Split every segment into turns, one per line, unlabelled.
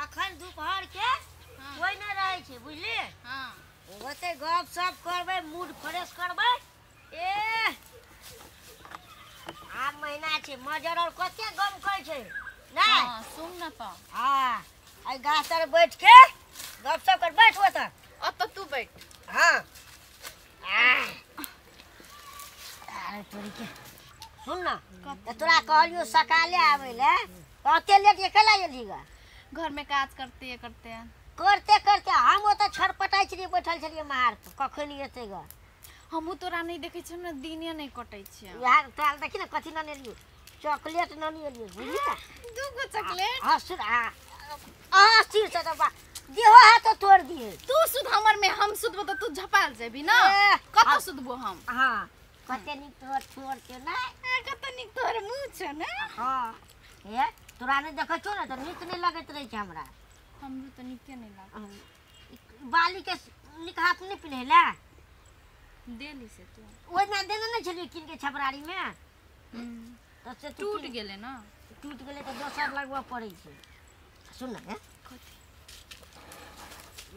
अखन दोपहर के कोई नहि रहै छै बुझलियै।
हां
ओते गप सप करबै, मूड फ्रेश करबै। ए आब महीना छै, मजर और कते गम करै छै नै।
हां सुन न त।
हां एहि गाछ तर बैठ के गप सप कर, बैठ ओतऽ।
ओतऽ तू बैठ।
हां अरे तोरी के सुन ना, तोरा कहलियो सकाले आबै ले, कते लेट के केला एलही गा?
घर में काज करते करते
करते करते हम ओतऽ छटपटाइ छलियै, बैठल छलियै महार पर, कखन एतै गा?
हमहूँ तोरा नहि देखै छियौ ने, दिने नहि कटै छै।
इएह तोरा देखी ने कथी ने एलियो, चॉकलेट ने एलियो बुझली ने,
दूगो चॉकलेट।
हां सुन, हां अहाँ सिर से दबा देहो हाथ तो तोड़ दिए।
तू सुध हमर में, हम सुधबो त तू झपाल जेबी ना, कत सुधबो हम?
हां कते नीक तोर ठोर के ना,
कते नीक तोर मुंह छ ना।
हां हे तोरा नै देखै छौ ने त नीक नै लगैत रहै छै हमरा।
हमरो त नीके नै लागै।
बाली के नीक हाथ नै पिन्हैला
देली से तू
ओहिना देने नै छलियै किन के छपरारी में, त से
टूट गेलै ना।
टूट गेलै त दोसर लगबऽ पड़ै छै। सुन ने,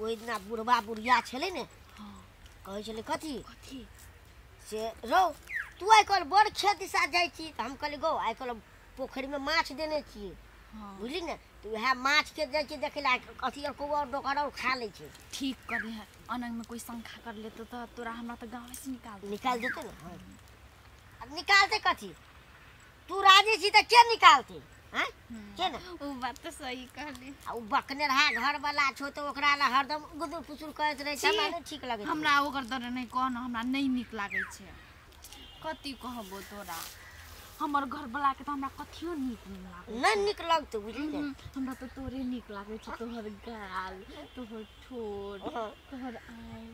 ओहि दिना बुढ़बा बुढ़िया छलै ने, कहै छलै कथी
कथी
से रौ तू आइ काल्हि बड़ खेत दिशा जाइ छी। तऽ हम कहलियै गौ आइ काल्हि पोखरिमे माछ देने छियै बुझली ने, तऽ उएह माछके जाइ छियै देखै लए, अथी आओर कौआ डोकर आओर खा लै छै।
ठीक करले है, अनंग में कोई शंखा कर लेतो तऽ तोरा हमरा तऽ गाँव से निकाल
निकाल देतै ने। हाँ अब निकालतै कथी, तू राजी छी तऽ के निकालतै? हाँ के ने?
उ बात तऽ सही कहली।
आ उ बकने रहा घर वाला छौ तऽ ओकरा ला हरदम गुदुर पुसुर करैत रहै छै, हमरा नहि ठीक लगै छै।
हमरा ओकर दर नहि कह न, हमरा नहि नीक लागै छै। कथी कहबो तोरा, हमर घर वाला के तऽ हमरा कथियो नीक नहि लागै।
नहि नीक लगतौ बुझली ने।
हमरा तऽ तोरे नीक लागै छै, तोहर गाल, तोहर ठोर, तोहर आँखि।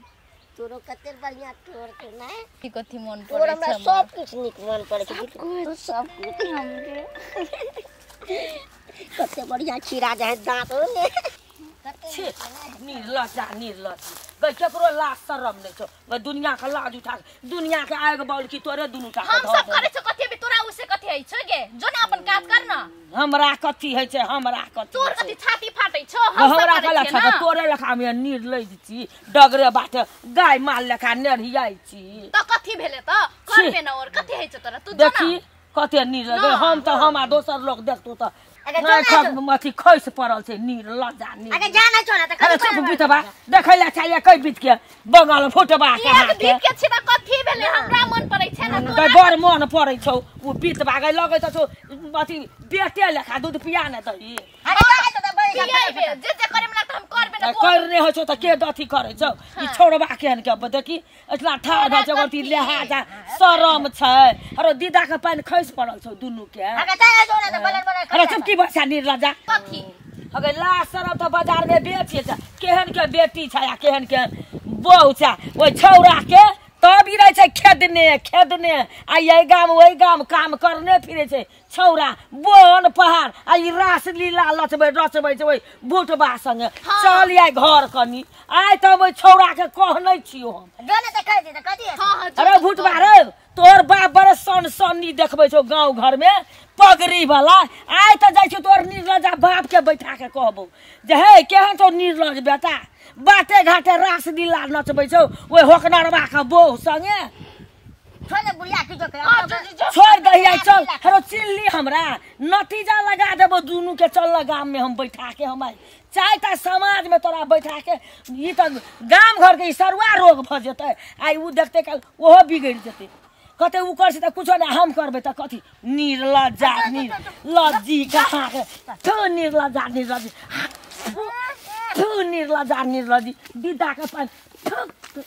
तोरो कते बढ़िया ठोर छौ ने।
की कथी मन
तोर
पड़ै
हमरा
छै?
सब किछु नीक मन पड़ै छै, सब किछु
हमरे।
कते बढ़िया खीरा जाइ दाँत ने।
निर्लज्जा निर्लज्ज गई, केकरो लाज शरम नहीं छौ गई, दुनिया के लाज उठा दुनिया के आग बाउल की तोरे दुनू टा
हम सब करै छौ कथी अभी तोरा उसे कथी है छौ गे? जो ना अपन काज कर ना।
हमरा कथी है छै, हमरा कथी
तोर कथी छाती फाटै छौ? हम सब
हमरा
करै
कला
छियै
छौ
ना।
तोरे लेखा हम निर्लज्ज छी, डगरे बाटे गाय माल लेखा नेरियाइ छी।
त कथी भेलै त करबे न, और कथी है छौ तोरा? तू जो ना
देखी कते निर्लज्ज हम त हम आ दोसर लोग देखतो त अथी खसि पड़ल छै निर्लज्जा।
अगे जानै छौ ना त
अरे चुप बितबा, देखै ला चाहिए कै बीत के बगल फुटबा के
एक बीत के छी त कथी भेलै? हमरा मन पड़ै छै ना तोरा
बड़ मन पड़ै छौ। उ बीतबा गै लगै त छौ अथी बेटे लेखा दूध पिया ने दही।
अरे जानै छौ त बड़ी
पियैबे, जे जे करे मे त हम करबे ना।
कर नै होइ छौ त के अथी करै छौ? ई छोड़बा केहन के देखी इतना ठाढ़ भऽ छै, अथी लेहाजा शरम छै। अरे दीदा के पानि खसि पड़ल छौ दुनू के।
अगे जानै छौ ना त बलर बलर।
अरे चुप की बच्चा निर्लज्जा
कथी?
अगे लाज शरम तऽ बाजार में बेच छै। केहन के बेटी छै आ केहन के बहू छै, ओहि छौड़ा के तब ई रहै छै खेदने खेदने, आ एहि गाम ओहि गाम काम करने फिरै छै छौड़ा बन पहाड़, आ ई रास लीला लचबै रचबै छै ओहि भुटबा संगे। चल आइ घर कनी, आइ तऽ ओहि छौड़ा के कहने छियौ हम। अरे भुटबा रे, तोहर बाप बड़े सन सन्नी देखबै छौ गाँव घर में पगड़ी वाला, आइ तऽ जाइ छौ तोहर निर्लज्जा बाप के बैठा के कहबौ जे हे केहन छौ निर्लज्ज बेटा, बाटे घाटे रास लीला नचबै छौ ओहि होकनरबा के बहू संगे। छोड़ दही आइ चल, हरो चिल्ली हमरा नतीजा लगा देबो दुनू के। चल गाम में हम बैठा के, हम आइ चाहे समाज में तोरा बैठा के, ई तऽ गाम घर के ई सरुआ रोग भऽ जेतै। आइ उ देखतै काल्हि ओहो बिगड़ि जेतै, कहतै उ कर छै तऽ कुछो नहि, हम करबै तऽ कथी? निर्लज्जा निर्लज्जी कहाँ के, थू निर्लज्जा निर्लज्जी, थू निर्लज्जा निर्लज्जी, दीदा के पानि थू।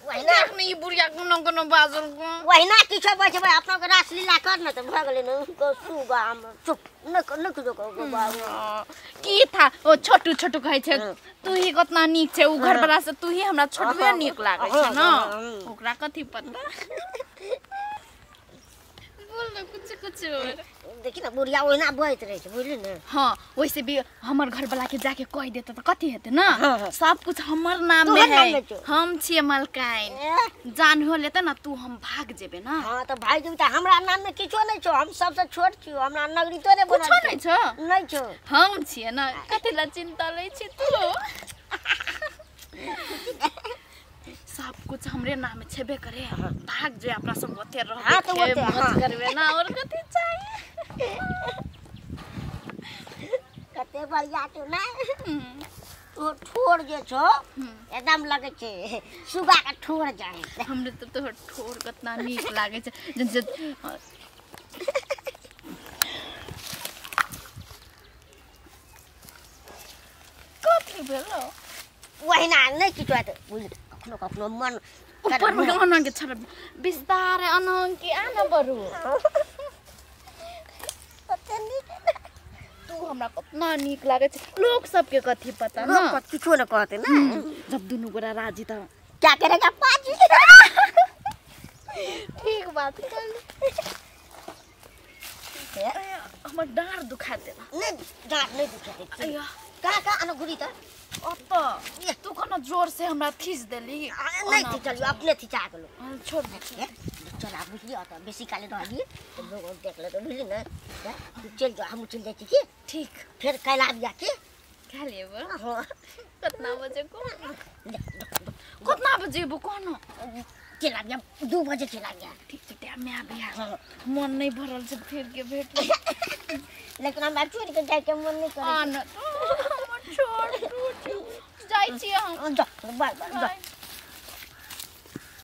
देख ने ई बुढ़िया कोनो कोनो बाजल को
ओहिना किछो बचबै, अपना के रासलीला कर न त भऽ गेलै ने। सुगा हम चुप न न किछो कहू बाबू।
की था ओ छोटू छोटू कहै छै तू ही कतना नीक छै, उ घर वाला से तू ही हमरा छोटुए नीक लागै छै ना, ओकरा कथी पता। बोल न कुछ कुछ
देखि न बुढ़िया ओहिना बहैत रहै छै बुझली ने।
हाँ वैसे भी हमर घर वाला के जाके कह देते त कथी हेतै ना। सब कुछ हमर नाम में है, हम छियै मलकाइन। जान हो लेते ना तू हम भाग जेबे ना।
हां त भाग जेबे त हमरा नाम में किछो नै छौ, हम सबसे छोट छियौ, हमरा नगरी तोरे बनल
कुछो नै छौ।
नै छौ,
हम छियै ना, कथी ला चिंता लै छी तू। सब कुछ हमरे नाम छेबे करे, भाग जे अपना सब ओते रहबे।
हां त ओते
मौज करबे ना, और कथी चाहिए।
कते बढ़िया छौ ना तो ठोर जे छौ एकदम लगे छै सुगा के ठोर जाए।
हमरे त तोहर ठोर कतना नीक लागे छै। जे कथी भेलो
ओहिना नै किछु हेतै बुझ। कखनो कखनो मन
ऊपर में अनंग के छड़ बिस्तार अनंग के आना बरू
कते नीक
तू हमरा कतना नीक लागे छै। लोक सबके कथी पता ना,
लोक किछो न कहते ना।
जब दुनू गोरा राजी त
क्या करेगा पाजी।
ठीक बात कर हमर डाँर दुखा देला।
नहीं डाँर नहीं दुखा दे।
अय्या
का का अन घुरी त
ओत तू कोना जोर से हमरा खींच देली।
नहीं खींचलियो अपने खिंचा गेलो।
छोड़ दे
चल आ बुझली अत बेसी काले रहली त लोग देख ले त बुझली ना। तू चल जा हम चल जाइ छी की।
ठीक
फिर काल्हि आबि जा के
खा लेब।
हां
कितना बजे को कितना बजे बो कोनो
चल आबि जा 2 बजे चल आबि जा।
ठीक छै टाइम में आबि जा। मन नहीं भरल छै फिर के भेट
लेकिन हमरा छोड़ के जाय के मन नहीं करे।
आ न हमर छोड़ टूट जाइ छी हम।
जा बाय बाय जा।